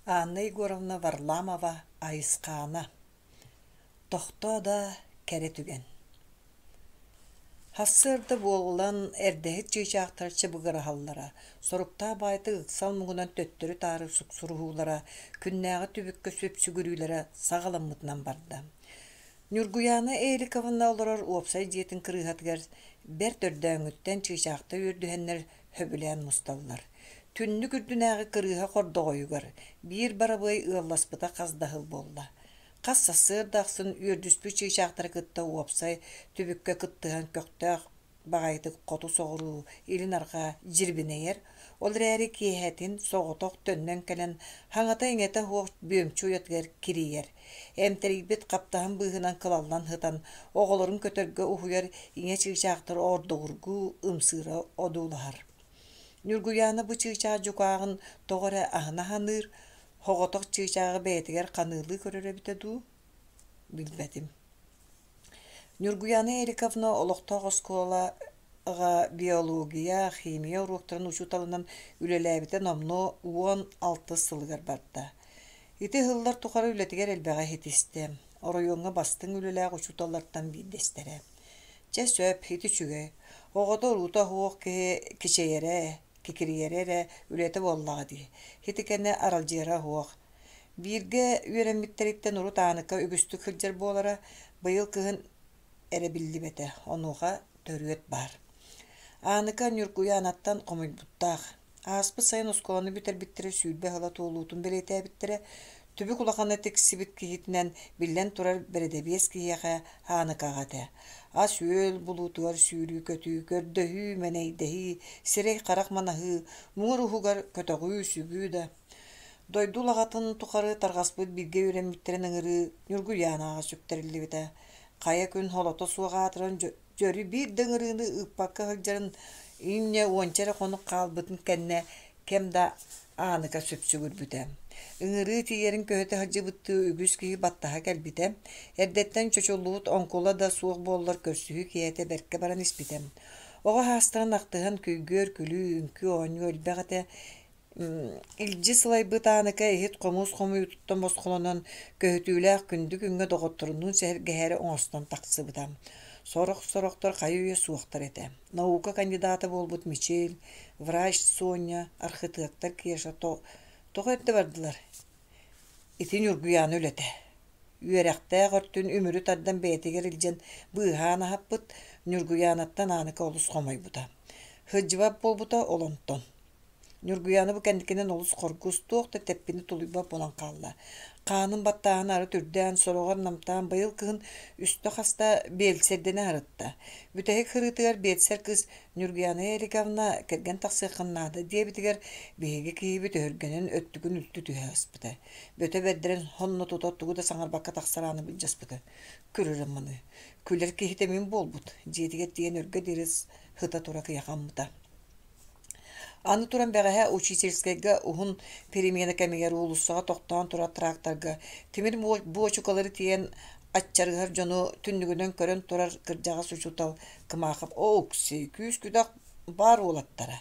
Анна Егоровна Варламова Айысхаана Тохтоо да кэрэ түгэн Сарсыарда буолан эрдэһит чыычаахтар чыбыгыраһаллара, соруктаах баайдык ыксал муҥунан төттөрү-таары суксуруһуулара, күннээҕи түбүккэ сүпсүгүрүүлэрэ саҕаламмытынан барда. Ньургуйаана Эриковна олорор уопсай дьиэтин кырыыһатыгар бэрт өрдөөҥҥүттэн чыычаахтар үөрдүһэннэр сөбүлээн мусталлар. Түннүк үрдүнээҕи кырыыһа хордоҕойугар биир барабыай ыалласпыта хас да сыл буолла. Хас сарсыарда ахсын үөрдүспүт чыычаахтары кытта уопсай түбүккэ кыттыһан көхтөөх баҕайытык хоту-соҕуруу, илин-арҕаа дьирбинэйэр, ол эрээри киэһэтин соҕотох төннөн кэлэн хаҥата-иҥэтэ суох бүөмчү уйатыгар кирийэр. Эмтэрийбит хаптаһын быыһынан кылаллан сытан, оҕолорун көтөргө уһуйар ийэ чыычаахтар ордугургуу ымсыыра одуулаһар. Ньургуйаана бу чыычаах дьукааҕын тоҕо эрэ аһына саныыр, соҕотох чыычааҕы бэйэтигэр ханыылыы көрөр эбитэ дуу, билбэтим. Ньургуйаана Эриковна олохтоох оскуолаҕа биология, химия уруоктарын учууталынан үлэлээбитэ номнуо 16 сылыгар барда. Ити сыллар тухары үлэтигэр элбэҕи ситистэ, оройуоҥҥа бастыҥ үлэлээх учууталлартан биирдэстэрэ. Чэ сөп, ити үчүгэй. Оҕото-уруута суох киһи кичэйэрэ, кикирийэрэ эрэ үлэтэ буоллаҕа дии. Ити кэннэ аралдьыйара суох. Бииргэ үөрэммиттэриттэн урут Ааныка үгүстүк сылдьар буолара, быйыл кыһын эрэ биллибэтэ, онуоха төрүөт баар. Ааныка Ньургуйаанаттан хомуйбуттаах. Ааспыт сайын оскуоланы бүтэрбиттэрэ 20 сыла туолуутун бэлиэтээбиттэрэ, түбүк улахана тиксибит киһитинэн биллэн турар бэрэдэбиэс киһиэхэ Ааныкаҕа этэ. Ас-үөл булуутугар сүүрүү-көтүү, көрдөһүү, мэнэйдэһии, сирэй-харах манаһыы, муҥур уһугар көтөҕүү-сүгүү да Дойду улаҕатын тухары тарҕаспыт бииргэ үөрэммиттэрин ыҥырыы Ньургуйаанаҕа сүктэриллибитэ. Хайа күн холото суох аатыран дьөрү биир да ыҥырыыны ыыппакка сылдьарын инньэ уонча эрэ хонук хаалбытын кэннэ кэм да Ааныка сүпсүгүрбүтэ. Ыҥырыы тиийэрин көһүтэ сылдьыбыттыы үгүс киһи баттаһа кэлбитэ. Эрдэттэн чочуллубут оҥкула да суох буоллар көрсүһүү киэһэтэ бэркэ баран испитэ. Оҕо саастарын ахтыһан күйгүөр күлүү, үҥкүү оонньуу элбэх этэ. Илдьи сылайбыт Ааныка иһит-хомуос хомуйуутуттан босхолонон, көһүтүүлээх күндү күҥҥэ доҕотторунуун сэһэргэһээри оҥостон тахсыбыта. Сорох-сорохтор хайы-үйэ суохтар этэ. Наука кандидата буолбут Мичил, врач Соня, архитектор Кеша тоҕо эрдэ бардылар? Ити Ньургуйаана үлэтэ. Үөрэхтээх өртүн үмүрү тардан бэйэтигэр илдьэн быыһаан аһаппыт Ньургуйаанаттан Ааныка олус хомойбута. Сылдьыбат буолбута ол онтон. Ньургуйаана бу кэнникинэн олус хоргус, туох да тэппини тулуйбат буолан хаалла. Хаанын баттааһына арыт үрдээн, сороҕор намтаан быйыл кыһын үстэ-хаста биэлсэрдэнэ аһарытта. Бүтэһик сырыытыгар биэлсэр кыыс Ньургуйаана Эриковна кэргэн тахсыаххын наада диэбитигэр биһиги киһибит өһүргэнэн өттүгүн үлтү түһэ аспыта. Бөтө бэрдэрэн сонно тута тугу да саҥарбакка тахсар ааны былдьаспыта. Көрөрөм маны. Күлэр киһитэ мин буолбут. Дьиэтигэр тиийэн өргө диэри сыта тура кыйахаммыта. Аны туран бэҕэһээ учительскайга уһун перемена кэмигэр уулуссаҕа тохтоон турар тракторга тимир буочукалары тиэйэн аччарыһар дьону түннүгүнэн көрөн турар кырдьаҕас учуутал Кымаахап «Оокси, күүс-күдэх баар уолаттара,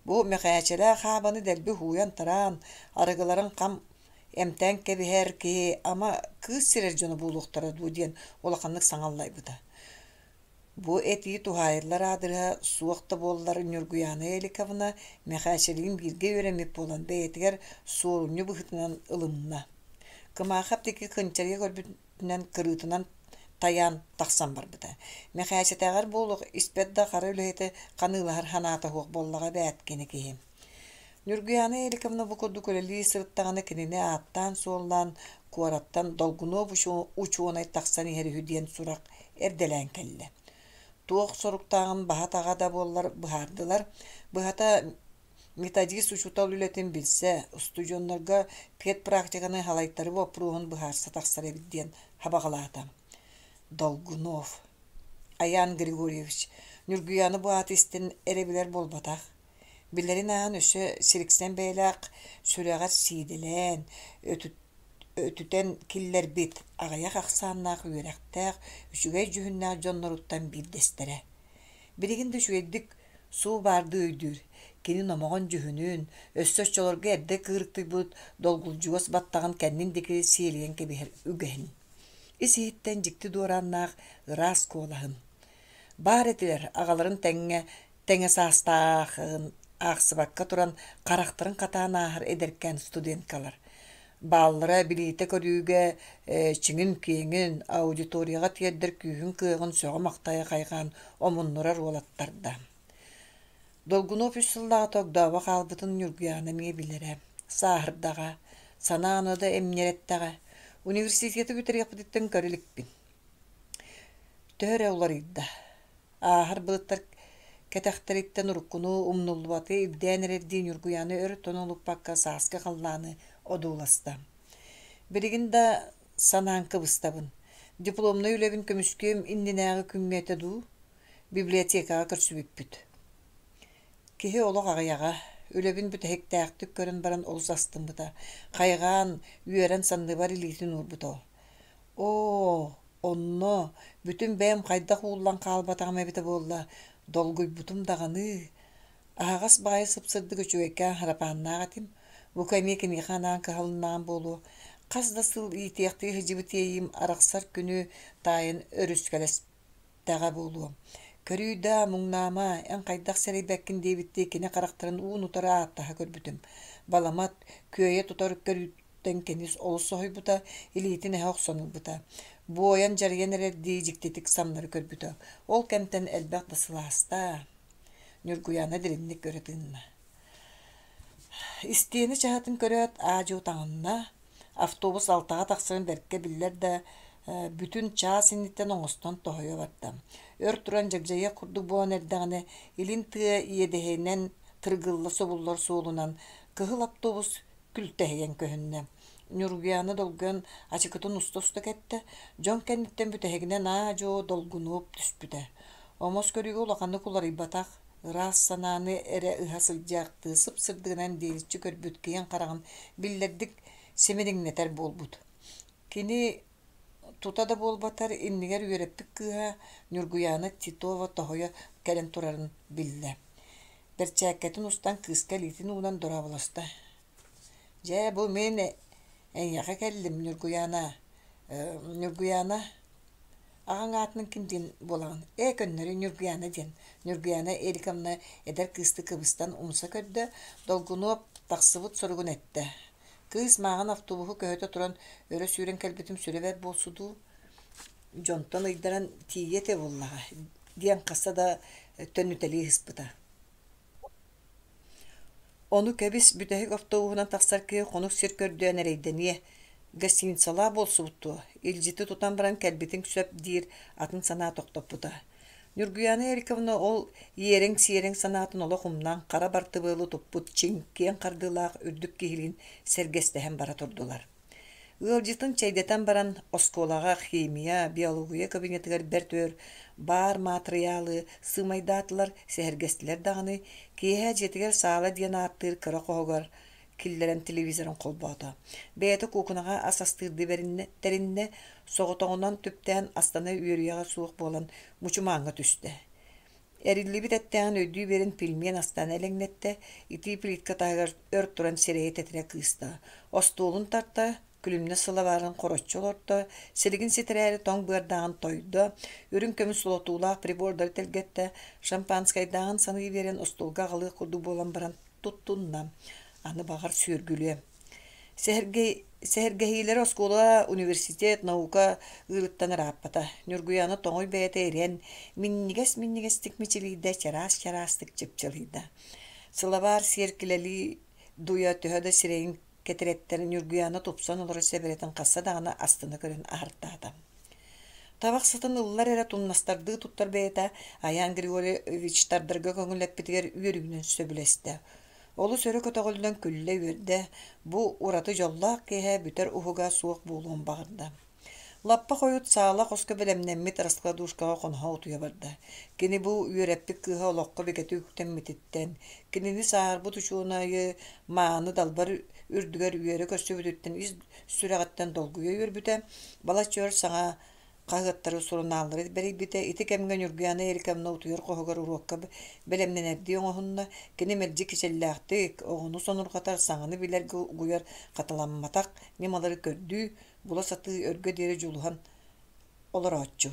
бу Мэхээчэлээх Хаабаны дэлби һууйан-тараан, арыгыларын хам эмтээн кэбиһэр киһи ама кыыс сирэр дьоно буолуохтара дуу» диэн улаханнык саҥа аллайбыта. Бу этии туһаайыллар аадырыһа суох да буоллар Ньургуйаана Эликовна Мэхээчэлиин бииргэ үөрэммит буолан бэйэтигэр суорумньу быһыытынан ылынна. Кымаахап диэки кынчарыйа көрбүтүнэн кырыытынан тайаан тахсан барбыта. Мэхээчэтээҕэр буолуох испэт да хара үлэһитэ ханыылаһар санаата суох буоллаҕа эбээт кини киһи. Ньургуйаана Эриковна бу курдук үлэлии сырыттаҕына кинини ааттаан-суоллаан куораттан Долгунов учуонай тахсан иһэр үһү диэн сурах эрдэлээн кэллэ. Туох соруктааҕын баһа-таҕа да буоллар быһаардылар. Быһата, методист учуутал үлэтин билсэ, устудьуоннарга педпрактиканы салайтарыы боппуруоһун быһаарса тахсар эбит диэн сабаҕалаата. Долгунов Айаан Григорьевич Ньургуйаана бу ааты истэн эрэ билэр буолбатах. Билэрин ааһан өссө сириксэн бэйэлээх сүрэҕэр сиидэлээн, өтүтэн киллэрбит аҕыйах ахсааннаах үөрэхтээх, үчүгэй дьүһүннээх дьонноруттан биирдэстэрэ. Билигин да үчүгэйдик суу баардыы өйдүүр. Кини номоҕон дьүһүнүн, өссө оччолорго эрдэ кыырыктыйбыт долгулдьугас баттаҕын кэннин диэки сиэлийэн кэбиһэр үгэһин. Ис-иһиттэн дьикти дуорааннаах ыраас куолаһын. Баар этилэр аҕаларын тэҥҥэ тэҥэ саастаахын аахсыбакка туран харахтарын хатаан ааһар эдэркээн студенткалар. Бааллара билиитэ-көрүүгэ чиҥин-киэҥин, аудиторияҕа тиэрдэр күүһүн-кыаҕын сөҕө-махтайа хайҕаан омуннурар уолаттар да. Долгунов үс сыллааҕыта огдообо хаалбытын Ньургуйаана эмиэ билэрэ. Сааһырдаҕа, санааны да эмньэрэттэҕэ. Университеты бүтэриэхпититтэн көрө иликпин. Төһө эрэ уларыйда. Ааһар былыттар кэтэхтэриттэн уруккуну умнуллубаты ирдээн эрэрдии Ньургуйаана өр тонолуппакка сааскы халлааны одууласта. Билигин да санаан кыбыстабын. Дипломнай үлэбин көмүскүөм иннинээҕи күҥҥэ этэ дуу, библиотекаҕа көрсүбүппүт. Киһи олох аҕыйаҕа, үлэбин бүтэһиктээхтик көрөн баран олус астыммыта, хайҕаан, үөрэн санныбар илиитин уурбута. Оо, онно бүтүн бэйэм хайдах ууллан хаалбатаҕым эбитэ буолла, долгуйбутум даҕаны. Аһаҕас баҕайы сып-сырдык үчүгэйкээн харапааннаах этим, бука эмиэ киниэхэ анаан кыһалыннаҕым буолуо. Хас да сыл иитиэхтии сылдьыбыт иэйиим арахсар күнү таайан өрүскэлэспит Тэҕэ буолуо: «Көрүүй даа, муҥнаама, эн хайдах сэрэйбэккин» диэбиттии кини харахтарын уун-утары ааттаһа көрбүтүм. Баламат, күөйэ тутар көрүүттэн кини олус соһуйбута, илиитин эһэ охсон ылбыта. Буойан дьарыйан эрэрдии дьиктитик самнары көрбүтэ. Ол кэмтэн элбэх да сылааста. Ньургуйаана дириҥник өрө тыынна. Истиэнэ чаһытын көрөөт, аа-дьуо таҥынна, Автобус алтаҕа тахсарын бэркэ биллэр да, бүтүн чаас инниттэн оҥостон тоһуйа барда. Өр туран дьагдьайыах курдук буолан эрдэҕинэ, илин тыа иэдэһинэн тыргылла субуллар суолунан кыһыл автобус күлтэһийэн көһүннэ. Ньургуйаана долгуйан ачыкытын уста-уста кэттэ, дьон кэнниттэн бүтэһигинэн аа-дьуо долгунуоп түспүтэ. Омос көрүүгэ улаханнык уларыйбатах, ыраас санааны эрэ ыһа сылдьаахтыы сып-сырдыгынан диэличчи көрбүт киэҥ хараҕын биллэрдик симириҥнэтэр буолбут. Кини тута да буолбатар иннигэр үөрэппит кыыһа Ньургуйаана Титова тоһуйа кэлэн турарын биллэ. Бэрчээккэтин устан кыыска илиитин уунан дорооболосто. «Дьэ, бу мин эйиэхэ кэллим, Ньургуйаана. Ньургуйаана Аҕаҥ аатынан ким диэн буолаҕын? Ээ, көннөрү Ньургуйаана диэн. Ньургуйаана Эриковна эдэр кыыстыы кыбыстан умса көрдө, Долгунуоп тахсыбыт суругун эттэ. Кыыс мааҕын автобуһу көһүтэ туран өрө сүүрэн кэлбитим сүрэ бэрт буолсу дуу, дьонтон ыйдаран тиийиэ этэ буоллаҕа диэн хаста да төннүтэлии ыспыта. Ону кэбис, бүтэһик автобуһунан тахсар киһи хонук сир көрдөөн эрэйдэниэ, гостиницалаах буолсубут дуо, илдьити тутан баран кэлбитиҥ сөп диир атын санаа тохтоппута. Ньургуйаана Эриковна ол иэрэҥ-сиэрэҥ санаатын олох умнан, хара бартыбыалы туппут чиҥ, киэҥ хардыылаах үрдүк киһилиин сэргэстэһэн бара турдулар. Ыалдьытын чэйдэтэн баран, оскуолаҕа химия, биология кабинетыгар бэрт өр баар матырыйаалы сыымайдаатылар, сэһэргэстилэр даҕаны, киэһэ дьиэтигэр саала диэн ааттыыр кыра хоһугар киллэрэн телевизорын холбоото. Бэйэтэ куукунаҕа ас астыырдыы бэриннэ, тэриннэ, соҕотоҕунан түптээн астана үөрүйэҕэ суох буолан мучумааҥҥа түстэ. Эриллибит эттээҕин өйдүү биэрэн пельмен астаан элэҥнэттэ, итии плитка таһыгар өр туран сирэйэ тэтэрэ кыыста, остуолун тарта, күлүмнэс сылабаарын хороччу олорто, силигин ситэрээри тоҥ быардааҕын тойдо, үрүҥ көмүс солотуулаах прибордары тэлгэттэ, шампанскайдааҕын саныы биэрэн остуолга аҕалыах курдук буолан баран туттунна, аны баҕар сүөргүлүө. Сэһэргэһиилэрэ оскуола, университет, наука ыырыттан ырааппата. Ньургуйаана тоҥуй бэйэтэ ирэн, минньигэс-минньигэстик мичилийдэ, чараас-чараастык чыпчылыйда. Сылабаар сиэркилэлии дуйа төһө да сирэйин кэтирэттэр Ньургуйаана тупсан олорор сэбэрэтин хаста даҕаны астына көрөн аһартаата. Табах сытын ыллар эрэ тумнастардыы туттар бэйэтэ Айаан Григорьевич тардарга көҥүллэппитигэр үөрүүнэн сөбүлэстэ. Олус өрө көтөҕүллэн күллэ-үөрдэ, бу ураты дьоллоох киэһэ бүтэр уһуга суох буолуон баҕарда. Лаппа хойут саала хоско бэлэмнэммит раскладушкаҕа хоноһо утуйа барда. Кини бу үөрэппит кыыһа олоххо бигэтик үктэммититтэн, кинини сааһырбыт учуонайы мааны далбар үрдүгэр үөрэ көрсүбүтүттэн ис сүрэҕиттэн долгуйа үөрбүтэ, балачча өр саҥа. хаһыаттары, сурунааллары бэрийбитэ. Ити кэмҥэ Ньургуйаана Ериковна утуйар хоһугар уруокка бэлэмнэнэрдии оҥоһунна. Кини мэлдьи кичэллээхтик, оҕону сонурҕатар, саҥаны билэргэ угуйар хатыламматах ньымалары көрдүү, була сатыы өргө диэри дьулуһан олорооччу.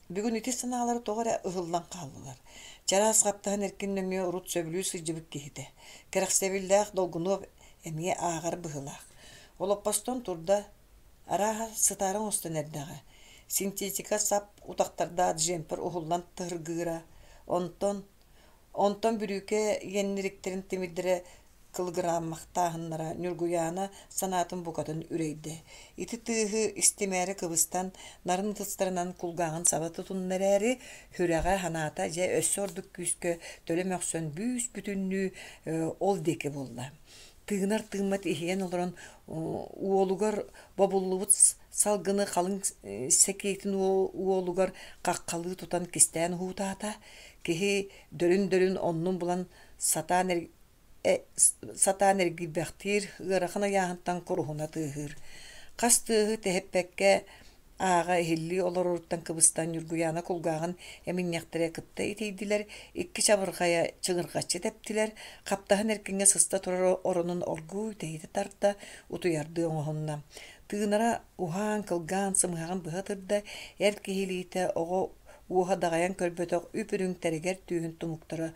Бүгүн ити санаалара тоҕо эрэ ыһыллан хааллылар. Чараас хаптаһын эркин нөҥүө урут сөбүлүү сылдьыбыт киһитэ, кэрэхсэбиллээх Долгунов эмиэ ааҕар быһыылаах. Олоппостон турда, арааһа, сытаары оҥостон эрдэҕэ. Синтетика сап утахтардаах джемпер уһуллан тыһыргыыра, онтон Онтон бүрүүкэ иэннириктэрин тимирдэрэ кылыгырааммахтааһыннара Ньургуйаана санаатын букатын үрэйдэ. Ити тыаһы истимээри кыбыстан, нарын ытыстарынан кулгааҕын саба тутунна эрээри, сүрэҕэ, санаата дьэ өссө ордук күүскэ төлө мөхсөн бүүс-бүтүннүү ол диэки буолла. Тыынар тыыммат иһийэн олорон уолугар бобуллубут салгыны халыҥ сэкиэтин уолугар хаххалыы тутан кистээн уһуутаата, киһи дөрүн-дөрүн оннун булан сатаан сатаан эргийбэхтиир ыарахан ыйааһынтан куруһуна тыаһыыр. Хас тыаһы тэһиппэккэ ааҕа иһиллии олороруттан кыбыстан Ньургуйаана кулгааҕын эминньэхтэрэ кытта итийдилэр, икки чабырҕайа чыҥырҕаччы тэптилэр, хаптаһын эркиҥҥэ сыста турар оронун оргууй тэйитэ тарта, утуйардыы оҥоһунна. Тыынара уһаан-кылгаан сымыһаҕын быһа ытырда, эр киһи илиитэ оҕо уоһа даҕайан көрбөтөх үп-үрүҥ тэрэгэр түөһүн тумуктара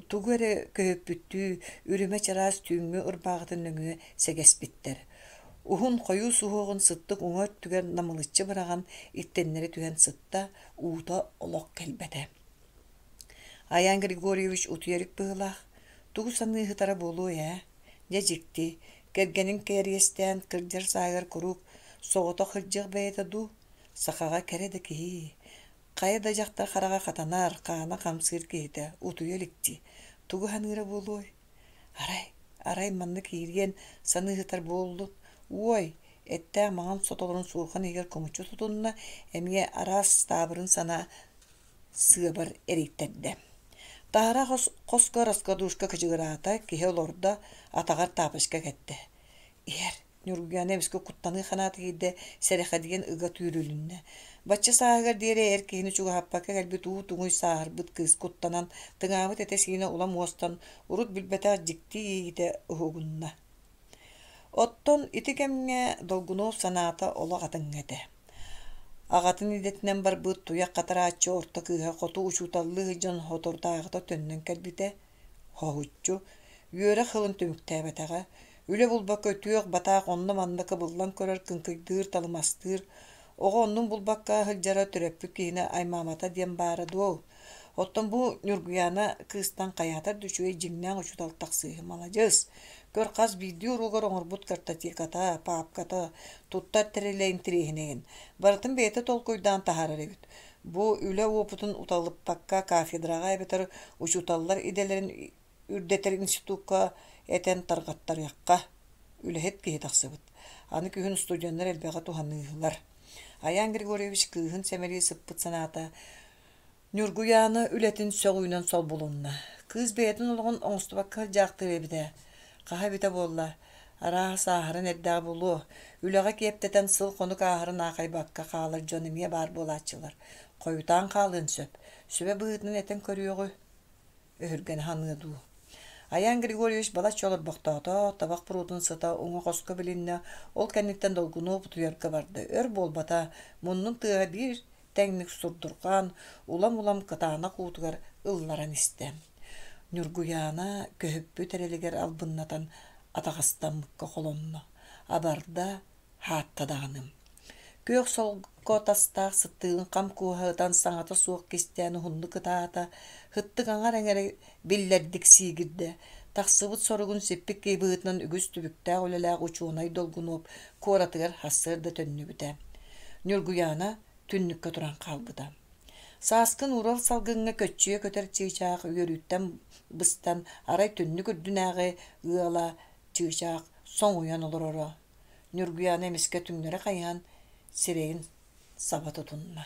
тугу эрэ көһүппүттүү үрүмэ чараас түүҥҥү ырбааҕытын нөҥүө сэгэспиттэр. Уһун хойуу суһуоҕун сыттык уҥа өттүгэр намылыччы быраҕан иттэннэри түһэн сытта, уута олох кэлбэтэ. Айаан Григорьевич утуйа илик быһыылаах, тугу саныы сытара буолуой ээ? Дьэ дьикти, кэргэнин кэриэстээн кырдьар сааһыгар куруук соҕотох сылдьыах бэйэтэ дуу, сахаҕа кэрэ да киһи, хайа да дьахтар хараҕа хатанар, хаана хамсыыр киһитэ утуйа илик дии, тугу саныыра буолуой? Арай, арай манна киириэн саныы сытар буоллун, уой, эттээх маҥан сотолорун суорҕан иһигэр кумуччу тутунна, эмиэ араас таабырын санаа сыабар эрийтэрдэ. Таһара хоско раскладушка кычыгыраата, киһи олордо, атаҕар таапочка кэттэ. Иһэр, Ньургуйаана эмискэ куттаныы ханаата киирдэ, сэрэхэдийэн ыга түүрүлүннэ. Бачча сааһыгар диэри эр киһини чугаһаппакка кэлбит уу туҥуй сааһырбыт кыыс куттанан, тыҥаабыт этэ-сиинэ улам уостан, урут билбэтэх дьикти иэйиитэ уһугунна. Оттон ити кэмҥэ Долгунов санаата олох атыҥҥа этэ. Аҕатын идэтинэн барбыт туйах хатарааччы орто кыыһа хоту учууталлыы сылдьан соторутааҕыта төннөн кэлбитэ, Хоһуччу, үөрэх сылын түмүктээбэтэҕэ, үлэ булбакка үтүөх-батаах онно-манна кыбыллан көрөр кыҥкыйдыыр, талымастыыр, оҕо оннун булбакка сылдьара төрөппүт киһини аймаабата диэн баара дуо? Оттон бу Ньургуйаана кыыстан хайаатар да үчүгэй дьиҥнээх учуутал тахсыыһы маладьыас! Көр хас биирдии уруогар оҥорбут картотеката, паапката, туттар тэрилэ интэриэһинэйин барытын бэйэтэ толкуйдаан таһаарар эбит. Бу үлэ уопутун уталыппакка кафедраҕа эбэтэр учууталлар идэлэрин үрдэтэр институкка этэн тарҕаттарыахха. Үлэһит киһи тахсыбыт. Аны күһүн студеннар элбэҕи туһаныылар. Айаан Григорьевич кыыһын сэмэлии сыппыт санаата Ньургуйаана үлэтин сөҕүүнэн солбулунна. Кыыс бэйэтин олоҕун оҥостубакка сылдьаахтыыр эбит ээ. Хаһа эбитэ буолла, арааһа сааһыран эрдэҕэ буолуо, үлэҕэ киэптэтэн сыл-хонук ааһарын аахайбакка хаалар дьон эмиэ баар буолааччылар. Хойутаан хаалыан сөп. Сүбэ быһыытынан этэн көрүөҕү, өһүргэнэ саныа дуу. Айаан Григорьевич балачча олорбохтоото, табах буруотун сыта уҥа хоско билиннэ, ол кэнниттэн долгунуоп утуйарга барда. Өр буолбата, муннун тыаһа биир тэҥник сурдурҕаан, улам-улам кытаанах уутугар ылларан истэ. Ньургуйаана көһүппүт эрэлигэр албыннатан атаҕастаммыкка холонно, абарда, хаатта даҕаны. Күөх солко тастаах сыттыгын хам куоһа ытан саҥата суох кистээн уһуннук ытаата, сыттык аҥар эҥэрэ биллэрдик сиигирдэ, тахсыбыт соругун сиппит киһи быһыытынан үгүс түбүктээх үлэлээх учуонай Долгунуоп куоратыгар сарсыарда төннүбүтэ. Ньургуйаана түннүккэ туран хаалбыта. Сааскы нуурал салгыҥҥа көччүйэ көтөр чыычаах үөрүүттэн быстан арай түннүк үрдүнээҕи ыала чыычаах соҥуйан олороро. Ньургуйаана эмискэ түҥнэри хайыһан сирэйин саба тутунна.